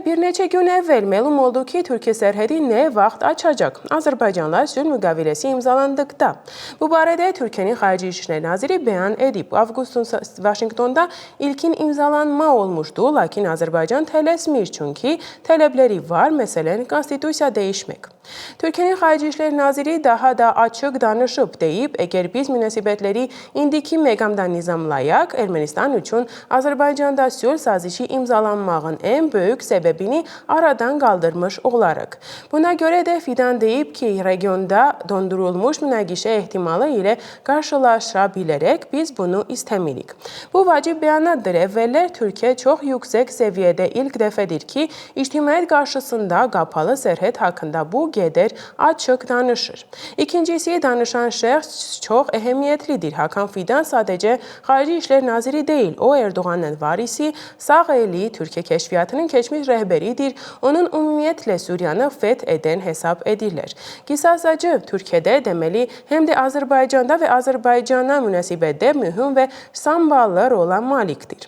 Bir neçə gün əvvəl məlum oldu ki, Türkiyə sərhədi nə vaxt açacaq? Azərbaycanla sülh müqaviləsi imzalandıqda. Bu barədə Türkiyənin Xarici İşlər Naziri bəyan edib. Avqustun Vaşinqtonda ilkin imzalanma olmuşdu, lakin Azərbaycan tələsmir, çünki tələbləri var, məsələn, konstitusiya dəyişmək. Türkiyənin Xarici İşlər Naziri daha da açıq danışıb, deyib, əgər biz münasibətləri indiki məqamda nizamlayaq, Ermənistan üçün Azərbaycanda sülh sazişi imzalanmağın ən böyük səbəbini aradan qaldırmış olarıq. Buna görə də Fidan deyib ki, regionda dondurulmuş münaqişə ehtimalı ilə qarşılaşa bilərək, biz bunu istəmirik. Bu vacib bəyanatdır. Əvvəllər Türkiyə çox yüksək səviyyədə ilk dəfədir ki, ictimaiyyət qarşısında qapalı sərhəd haqqında bu qədər açıq danışır. İkincisi, danışan şəxs çox əhəmiyyətlidir. Hakan Fidan sadəcə Xarici İşlər Naziri deyil, o Erdoğanın varisi, sağ eli Türkiyə kəşfiyyatının keçmiş rəhbəridir. Onun ümumiyyətlə Suriyanı fəth edən hesab edirlər. Qisasacı Türkiyədə, deməli, həm də Azərbaycanda və Azərbaycana münasibətdə mühüm və samballı rola malikdir.